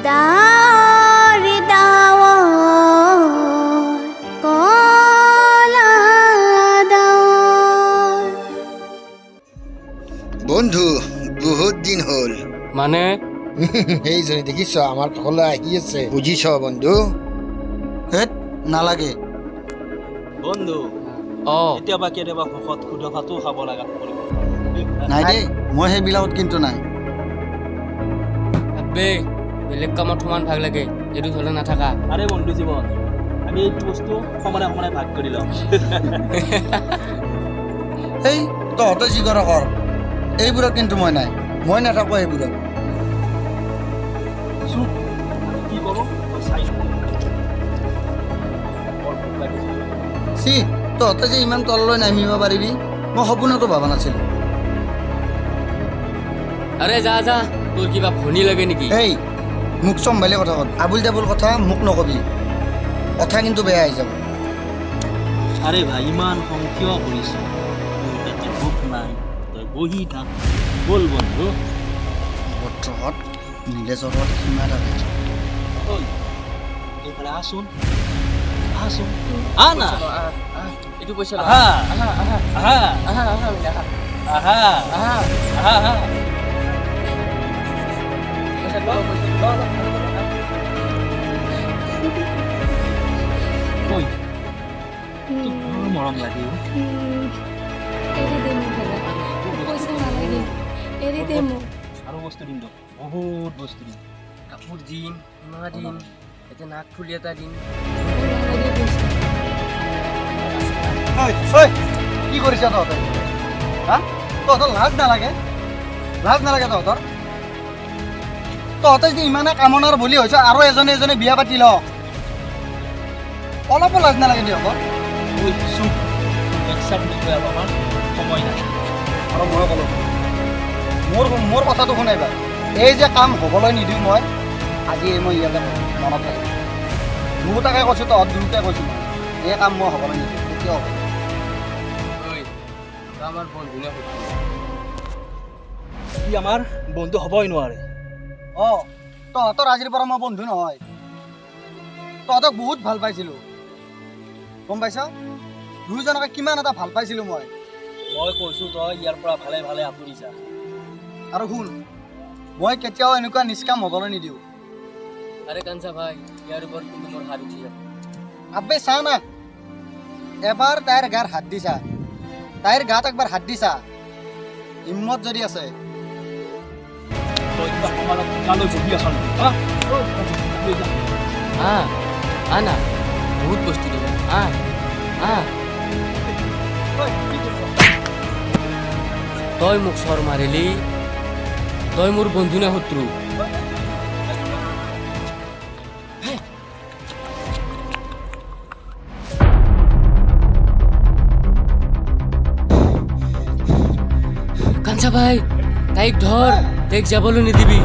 ডাৱৰ ডাৱৰ কলা ডাৱৰ। বন্ধু, বহুত দিন হ'ল। মানে? সেইজনী দেখিছ, আমাৰ কাষলৈ আহি আছে, বুজিছ বন্ধু? হেত, নালাগে। বন্ধু। অ। কেতিয়াবা কেতিয়াবা সুখত সুদা ভাতো খাব লগাত পৰিব। নাই দেই, মই সেইবিলাকত কিন্তু নাই। আবে, বেলেগ কামত সমান ভাগ লাগে, এইটো হ'লে নাথাকা। আৰে বন্ধু জীৱন, আমি এইটো বস্তু সমানে সমানে ভাগ কৰি লওঁ। এই তহঁতে যি কৰ কৰ, এইবোৰত কিন্তু মই নাই, মই নাথাকোঁ এইবোৰত। চুপ, আমি কি কৰোঁ তই চাই থাক। বৰ ভোক লাগিছে। চি, তহঁতে যে ইমান তললৈ নামিব পাৰিবি, মই সপোনতো ভবা নাছিলোঁ। আৰে যা যা, তোৰ কিবা ভনী লাগে নেকি? এই মোক চম্ভালি কথা কবি, আবুল তাবুল কথা মোক নকবি, কথা কিন্তু বেয়া হৈ যাব। আৰে ভাই, ইমান খং কিয় কৰিছ? তোৰ পেটত ভোক নাই, তই বহি থাক। ব'ল বন্ধু। ভদ্ৰহঁত, নীলেজৰ সীমা থাকে। ঐ, এইফালে আহচোন, আহচোন, আহ না। এইটো পইচা ল। আহা। আহা আহা। আহা। আহা আহা আহা। আহা। আহা। আহা আহা। পইচা ল, পইচা ল, ল, ল, ল। ঐ, তোক বৰ মৰম লাগে অ'। এৰি দে মোক দাদা, পইচা নালাগে, এৰি দে মোক। আৰু বস্তু দিম তোক, বহুত বস্তু দিম। কাপোৰ দিম, সোণা দিম, এতিয়া নাক ফুলি এটা দিম। মোক নালাগে পইচা। ঐ ঐ, কি কৰিছ তহঁতে? হা, তহঁতৰ লাজ নালাগে? লাজ নালাগে তহঁতৰ? তহঁতে যদি ইমানে কামনাৰ বলি হৈছ, আৰু এজনে এজনে বিয়া পাতি ল। অলপো লাজ নালাগে তহঁতৰ? ঐ চুপ, লেকচাৰ নিদিব, আৰু আমাৰ সময় নাই। আৰু মই ক'লোঁ, মোৰ কথাটো শুনা এইবাৰ। এই যে কাম হ'বলৈ নিদিওঁ মই আজি, এই মই ইয়াতে ক'লোঁ, মনত ৰাখিবি। দুয়োটাকে কৈছোঁ, তহঁত দুয়োটাকে কৈছোঁ মই, এই কাম মই হ'বলৈ নিদিওঁ কেতিয়াও। ঐ, তই আমাৰ বন্ধু নে শত্ৰু? সি আমাৰ বন্ধু হ'বই নোৱাৰে। অঁ, তহঁতৰ আজিৰ পৰা মই বন্ধু নহয়। তহঁতক বহুত ভাল পাইছিলোঁ, গম পাইছ? দুয়োজনকে কিমান এটা ভাল পাইছিলোঁ মই। মই কৈছোঁ, তই ইয়াৰ পৰা ভালে ভালে আঁতৰি যা। আৰু শুন, মই কেতিয়াও এনেকুৱা নিষ্কাম হ'বলৈ নিদিওঁ। আৰে কাঞ্চা ভাই, ইয়াৰ ওপৰত কিন্তু মোৰ হাত উঠি যাব। আবে চা না, এবাৰ তাইৰ গাত হাত দিছা, তাইৰ গাত একবাৰ হাত দিছা, হিম্মত যদি আছে। তই কিবা সমাজত কালৈ বহি আছ নেকি, হা? ঐ, লৈ যা। আহ, আহ না, বহুত বস্তু দিম, আহ আহ। ঐ, কি কৰিছ? তই মোক চৰ মাৰিলি, তই মোৰ বন্ধু নে শত্ৰু? কাঞ্চা ভাই, তাইক ধৰ, তাইক যাবলৈ নিদিবি।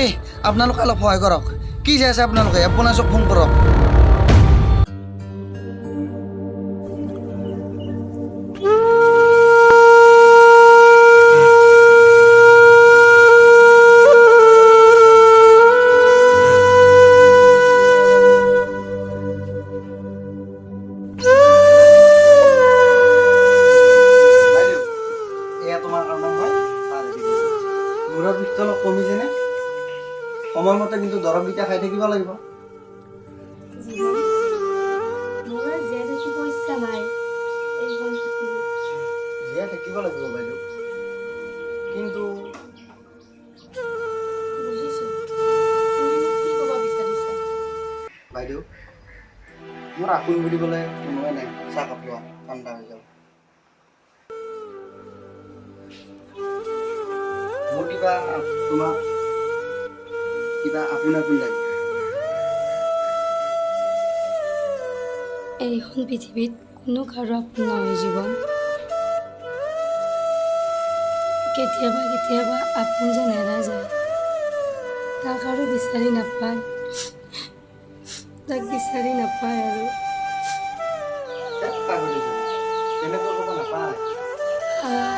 এই, আপোনালোকে অলপ সহায় কৰক। কি চাই আছে আপোনালোকে? এম্বুলেঞ্চক ফোন কৰক। বাইদেউ, এয়া তোমাৰ কাৰণে মই চাহ ৰেডি কৰি দিছোঁ। মূৰৰ বিষটো অলপ কমিছেনে? সময়মতে কিন্তু দৰৱকেইটা খাই থাকিব লাগিব। জীৱন, মোৰ আৰু জীয়াই থাকিব ইচ্ছা নাই এইখন পৃথিৱীত। জীয়াই থাকিব লাগিব বাইদেউ, কিন্তু বুজিছোঁ, তুমি মোক কি ক'ব বিচাৰিছা। বাইদেউ, মোৰ আপোন বুলিবলৈ কোনোৱে নাই। চাহকাপ লোৱা, ঠাণ্ডা হৈ যাব। মোৰ কিবা তোমাক কিবা আপোন আপোন লাগে। এইখন পৃথিৱীত কোনো কাৰো আপোন নহয় জীৱন। কেতিয়াবা কেতিয়াবা আপোন যেন হেৰাই যায়, তাক আৰু বিচাৰি নাপায়, তাক বিচাৰি নাপায় আৰু। ধেৎ পাগলীজনী, তেনেকৈ ক'ব নাপায়। আহ,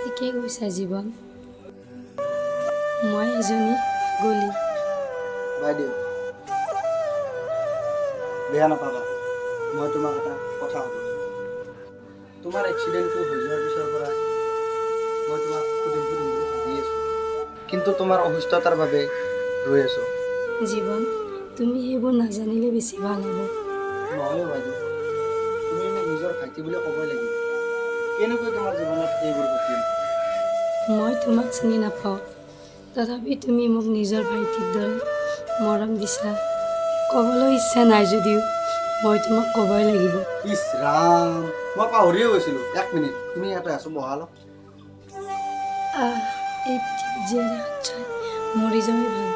ঠিকেই কৈছা জীৱন, মই এজনী পাগলী। বাইদেউ, বেয়া নাপাবা, মই তোমাক এটা কথা সুধো। তোমাৰ এক্সিডেণ্টটো হৈ যোৱাৰ পিছৰ পৰা মই তোমাক সুধিম সুধিম বুলি ভাবি আছোঁ, কিন্তু তোমাৰ অসুস্থতাৰ বাবে ৰৈ আছোঁ। জীৱন, তুমি সেইবোৰ নাজানিলে বেছি ভাল হ'ব। নহয় অ' বাইদেউ, তুমি মোক নিজৰ ভাইটি বুলি ক'বই লাগিব। কেনেকৈ তোমাৰ জীৱনত এইবোৰ ঘটিল? মই তোমাক চিনি নাপাওঁ, তথাপি তুমি মোক নিজৰ ভাইটিৰ দৰে মৰম দিছা। ক'বলৈ ইচ্ছা নাই যদিও মই তোমাক ক'বই লাগিব। ইছ ৰাম, মই পাহৰিয়ে গৈছিলোঁ। এক মিনিট, তুমি ইয়াতে আছো, বহা অলপ। আহ, এই পৃথিৱীত জীয়াই থকাতকৈ মৰি যোৱাই ভাল।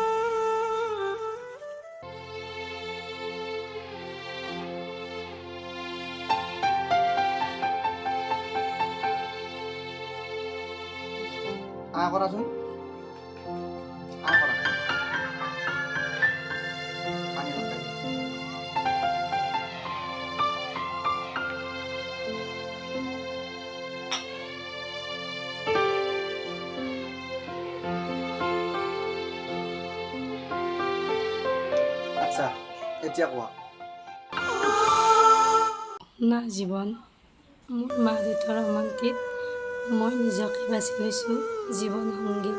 আহ কৰাচোন, আহ কৰা। পানী অলপ খাই দিয়া। আচ্ছা, এতিয়া কোৱা। না জীৱন, মোৰ মা দেউতাৰ অমান্তিত মই নিজকে বাছি লৈছোঁ জীৱন সংগী।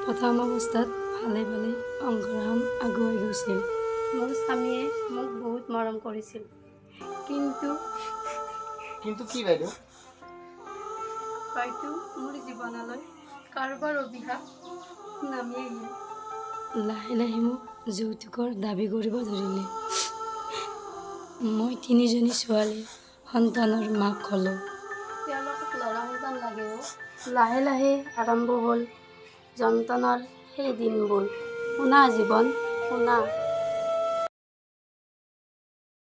প্ৰথম অৱস্থাত ভালে ভালে সংসাৰখন আগুৱাই গৈছিল। মোৰ স্বামীয়ে মোক বহুত মৰম কৰিছিল, কিন্তু কিন্তু কি বাইদেউ? হয়তো মোৰ জীৱনলৈ কাৰোবাৰ অভিশাপ নামি আহিল। লাহে লাহে মোক যৌতুকৰ দাবী কৰিব ধৰিলে। মই তিনিজনী ছোৱালী সন্তানৰ মাক হ'লোঁ। তেওঁলোকক ল'ৰা সন্তান লাগে অ'। লাহে লাহে আৰম্ভ হ'ল যন্ত্ৰণাৰ সেই দিনবোৰ। শুনা জীৱন, শুনা।